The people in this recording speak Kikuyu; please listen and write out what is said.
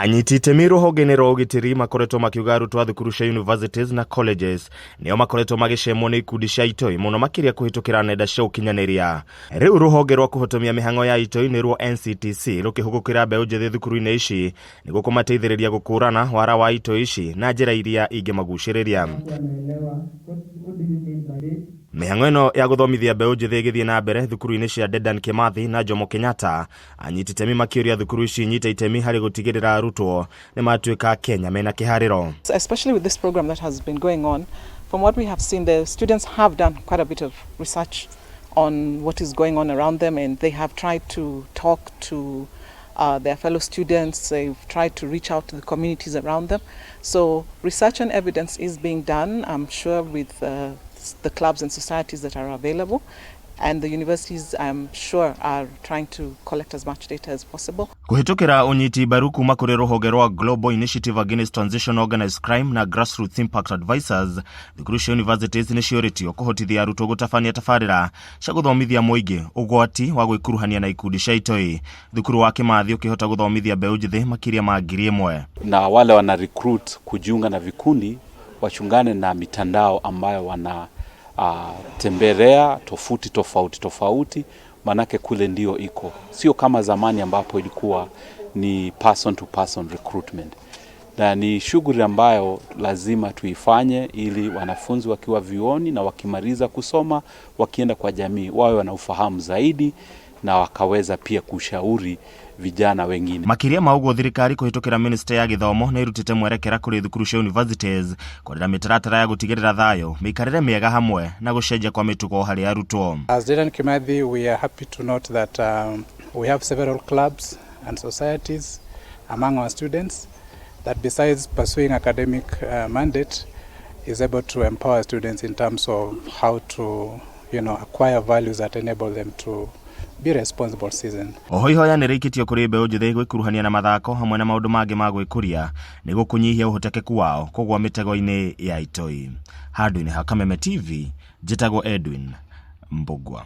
Anyiti itemi rũhonge-inĩ rwa ũgitĩri makoretwo makiuga arutwo a thukuru cia universities na colleges nĩo makoretwo magĩcemwo nĩ ikundi cia itoi mũno makĩria kũhĩtũkĩra nenda cia ũkinyanĩria. Rĩu rũhonge rwa kũhotomia mĩhang'o ya itoi nĩruo NCTC rũkĩhũgũkĩra mbeũ njĩthĩ thukuru-inĩ ici nĩguo kũmateithĩrĩria gũkũrana wara wa itoi ici na njĩra iria ingĩmagucĩrĩria. Mĩhang'o ĩno ya gũthomithia mbeũ njĩthĩ ĩgĩthiĩ na mbere thukuru-inĩ cia Dedan Kimathi na Jomo Kenyatta. Anyiti itemi makĩũria thukuru ici inyite itemi harĩ gũtigĩrĩra arutwo nĩ matuĩka Kenya mena kĩharĩro. Especially with this program that has been going on, from what we have seen, the students have done quite a bit of research on what is going on around them, and they have tried to talk to their fellow students, they've tried to reach out to the communities around them. So research and evidence is being done, I'm sure, with the clubs and societies that are available. And the universities, I'm sure, are trying to collect as much data as possible. Kũhĩtũkĩra ũnyiti mbaru kuma kũrĩ rũhonge rwa Global Initiative Against Transitional Organized Crime na Grassroots Impact Advisors, thukuru cia universities nĩ ciũrĩtio kũhotithia arutwo gũtabania tabarĩra cia gũthomithia mũingĩ ũgwati wa gwĩkuruhania na ikundi cia itoi. Thukuru wa Kimathi ũkĩhota gũthomithia mbeũ njĩthĩ makĩria ma 1000. Na wale wana recruit kujiunga na vikundi wachungane na mitandao ambayo wana tembelea tofuti tofauti tofauti, manake kule ndio iko, sio kama zamani ambapo ilikuwa ni person to person recruitment, na ni shughuli ambayo lazima tuifanye ili wanafunzi wakiwa vyuoni na wakimaliza kusoma wakienda kwa jamii wawe wana ufahamu zaidi na wakaweza pia kushauri vijana wengine. Makĩria ma ũguo, thirikari kũhĩtũkĩra ministry ya gĩthomo nĩ ĩrutĩte mwerekera kũrĩ thukuru cia universities kwarĩra mĩtaratara ya gũtigĩrĩra thayũ, mĩikarĩre mĩega hamwe na gũcenjia kwa mĩtugo harĩ arutwo. As Dedan Kimathi, we are happy to note that we have several clubs and societies among our students that, besides pursuing academic mandate, is able to empower students in terms of how to acquire values that enable them to be responsible citizens. Oho ihoya nĩ rĩikĩtio kũrĩ mbeũ njĩthĩ gwĩkuruhania na mathako hamwe na maũndũ mangĩ ma gwĩkũria nĩguo kũnyihia ũhotekeku wao kũgũa mĩtego-inĩ ya itoi. Handũ-inĩ ha Kameme TV, njĩtagwo Edwin Mbugua.